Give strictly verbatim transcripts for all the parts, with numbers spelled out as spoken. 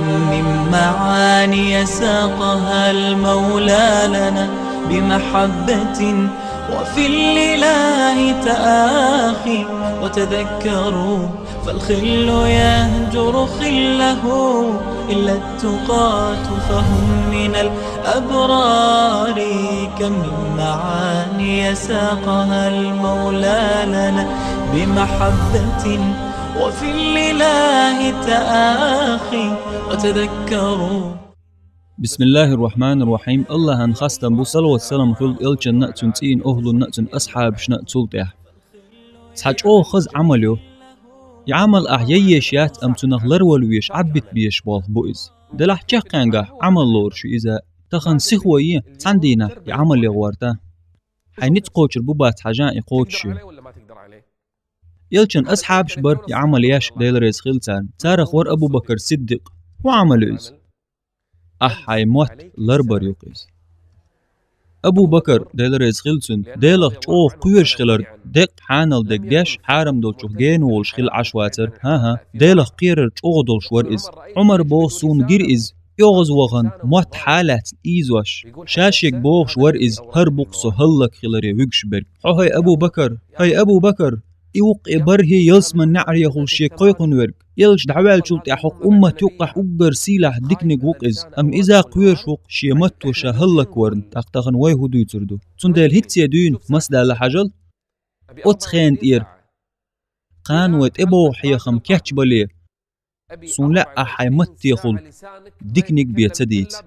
من معاني ساقها المولى لنا بمحبة، وفي الإله تآخي. وتذكروا فالخل يهجر خله إلا التقاة فهم من الأبرار. كم من معاني ساقها المولى لنا بمحبة، وفي الإله تآخي. وتذكروا. بسم الله الرحمن الرحيم. Аллахӏан хастам бу, салават-салам хуьлда элчанна а, цуьнан цӀийнан охӀлунна а, цуьнан асхьабашна а цул тӀаьхьа. Цхьа чӀогӀа хаза Ӏамал ю. И Ӏамал ахь яйеш яц, амма цунах ларвала веш, Ӏаббит безаш болх бу иза. Делахь чаккхенгахь Ӏамал лоруш ю иза. Тахана сихо е, цхьана дийнахь и Ӏамал ян гӀорта. Хьайн ницкъ кхочур бу бац хьажа и кхочуш ю. Элчан асхьабаш бар и Ӏамал еш, Дела реза хила царна. Царах вара Абу Бакр Сиддикъ. ХӀун Ӏамал ю иза? Ахь хьайн мотт ларбар ю-кх иза. Абу Бакр, Дела реза хила цунна, Делах чӀогӀа кхоьруш хилар, деккъа хьанал дерг деш, хьарам долчух гена волуш хила Ӏаш вацара. ХӀан-хӀа, Делах кхерар чӀогӀа долуш вара иза. Ӏумар боху, суна гира иза, оьгӀазвахана, мотт хьалаьцна ийзош. Ша шега бохуш вара иза: «ХӀара бу-кх со хӀаллакьхиларе вуьгуш берг». Хьо, хӀай Абу Бакр, хӀай Абу Бакр, и ву-кх и бархӀе ялсаманин неӀарехула шен кхойкхуш верг. Элча дӀаваьллачул тӀаьхьа хӀокху уммат юккъехь уггар сийлахь диканиг ву-кх иза, амма иза кхоьруш ву-кх шен матто ша хӀаллакварна, тӀаккха тахана вай хӀун дуьйцур ду? Цундела хӀинцца дуьйна, масадалла хьажал, оцу хенан тӀера кхана вай тӀебогӀу хьехам кечбале, суна лаьа ахь хьайн маттехула диканиг бен ца дийца.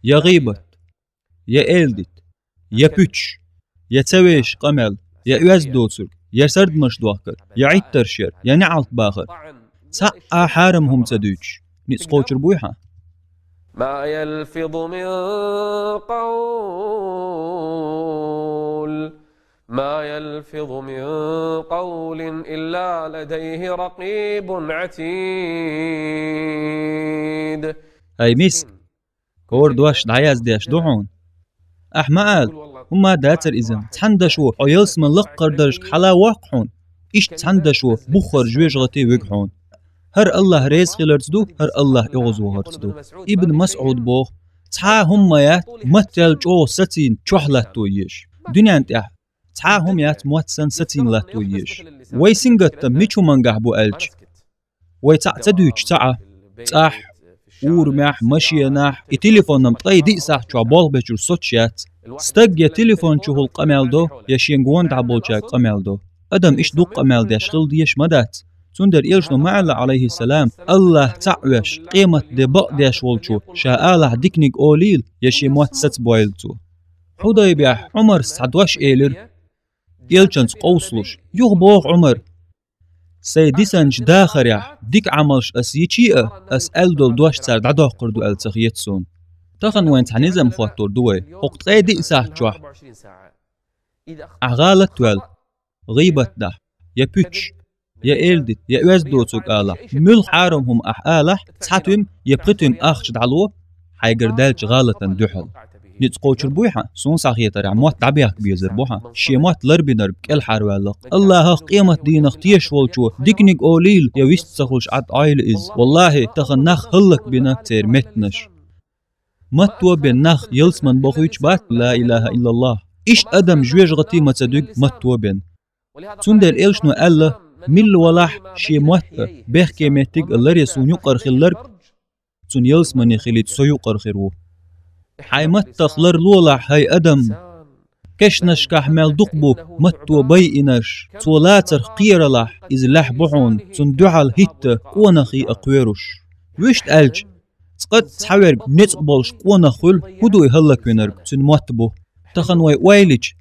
Я гӀийбат, я эладита, я пуьташ, я ца вешан къамел, я оьзда доцург, я сардамаш дохкар, я Ӏиттарш яр, я неӀалт бахар. Цхьа а хьарам хӀума ца дуьйцуш, ницкъ кхочур буй хьан? ما يلفظ من قول، ما يلفظ من قول إلا لديه رقيب عتيد. ХӀай миска, хӀора дош дӀаяздеш ду хьуна? Ахь ма ала, хӀумма а дацара иза, цхьана дашо хьо ялсаманин лаккхара даржашка хьала воккху хьуна, иштта цхьана дашо буххара жоьжахате вуьгу хьуна. ХӀара Аллахь реза хиларца ду, хӀара Аллахь оьгӀазвахарца ду. Ибн МасӀуда боху: «Цхьа а хӀума ма яц, маттел чӀогӀа сацийна чохь латто езаш. Дуьнен тӀехь цхьа а хӀума яц, мотт санна сацийна латто езаш». Вай сингаттам мича хӀумангахь бу аьлча, вай цхьаъ ца дуьйцуш ца Ӏа, цӀахь, урамехь, машенахь, и телефон-м ткъе диъ сахьт чохь болх бечуьра соцуш яц. Стаг я телефон чухула къамел до, я шен гонаха болчаьрга къамел до. Адам иштта дукха къамел деш хила дезаш ма дац. Цундела элчано ма аьлла, Ӏалайхиссалам: «Аллахь цхьаъ веш, къематде бакъдеш волчо ша алахь диканиг олийла, я шен мотт сацабойла цо». Хьудайбехь Ӏумарс цхьа дош элира, элчанца къовсалуш. Юха боху Ӏумара: «Сайн дисинчу дахарехь дика Ӏамалш ас йича а, ас аьлла долу дош цара дӀадоккхур ду аьлла ца хета суна». Тахана вайна цхьа низам хӀоттор ду вай. ХӀокху ткъе диъ сахьт чохь ахь гӀалат ваьлла, гӀийбат дахь, я пуьташ, я эладита, я оьзда доцург алахь, муьлха хьарам хӀума ахь алахь, цхьа туьма я пхи туьма ахча дӀало хьайгара даьллачу гӀалатан дуьхьал. Ницкъ кхочур буй хьан? Суна схьахетарехь, мотт дӀабехка безар бу хьан. Шен мотт ларбинарг кӀелхьарваьлла-кх. Аллахьах, къематдийнах тешаш волчо диканиг олийла, я вист ца хуьлуш Ӏад Ӏойла иза. Валлахьи, тахана нах хӀаллакбина церан меттанаш. Матто бен нах ялсамане бохуьйтуш бац, ла илаха иллаллахь. Иштта адам жоьжахати ма ца дуьгу матто бен. Цундела элчано аьлла: «Милла валахь шен мотт а, бехке меттиг а ларъян суна юкъара хилларг, цунна ялсамане хилийта со юкъара хир ву». Хьайн маттах ларлолахь, хӀай адам. Кешнашкахь мел дукха бу матто байинарш. Цо лацарх кхералахь, иза лаьхьа бу хьуна, цунна дуьхьал хӀитта къонахий а кхоьруш. Вуьшта аьлча, цкъа а цхьаверг ницкъ болуш къонах хуьлу, хӀун ду и хӀаллаквинарг? Цуьнан мотт бу. Тахана вай ойла йича,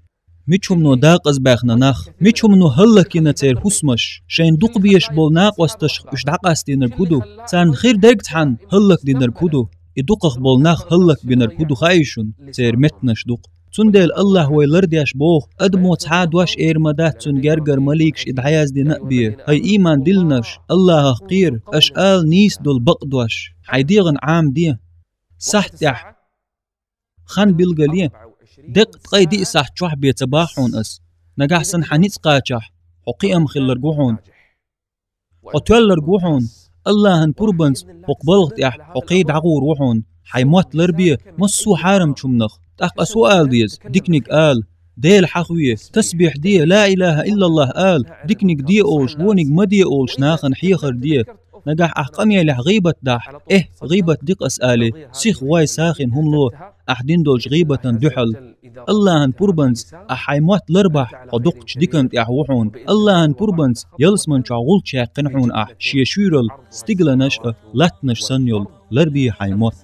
мича хӀумано дакъазбаьхна нах, мича хӀумано хӀаллакйина церан хӀусамаш, шайна дукха безаш болу накъосташах уьш дӀакъастийнарг хӀун ду? Царна хир дерг цхьаьна хӀаллакдинарг хӀун ду? И дукхах болу нах хӀаллакбинарг хӀун ду хаий шуна? Церан меттанаш ду-кх. Цундела Аллахь вай лардеш боху, адамо цхьа а дош эр ма дац цунна гергара маликаш и дӀаяздина а бен: «ХӀай ийман диллинарш, Аллахьах кхера, аша ала нийса долу бакъдош, хьайн дегӀана Ӏамаде». Сахьт тӀехь хан билгалъе, деккъа ткъе диъ сахьт чохь бен ца боху хьуна ас. Нагахь санна хьан ницкъ кхачахь, хьо кхиам хилларг ву хьуна. Хьо тоьлларг ву хьуна, Аллахьан пурбанца хӀокху балха тӀехь хьо кхий дӀагӀур ву хьуна, хьайн мотт ларбе массо а хьарамчу хӀуманах. ТӀаккха ас хӀун ала деза? Диканиг ала, Дела хьахаве, тасбихь де, ла илаха иллаллах ала, диканиг де олуш, вониг ма де олуш нахана хьехар де. Нагахь ахь къамелехь гӀийбат дахь, эхь, гӀийбат ди-кх ас алий, сих вой сагӀина хӀума ло, ахь дина долчу гӀийбатан дуьхьал. Аллахьан пурбанца ахь хьайн мотт ларбахь, хьо дукхачу диканна тӀехь ву хьуна. Аллахьан пурбанца ялсаман чохь гӀулч яьккхина хьуна ахь, шен шуьйралла стигланаш а, латтанаш санна йолу, ларбе хьайн мотт.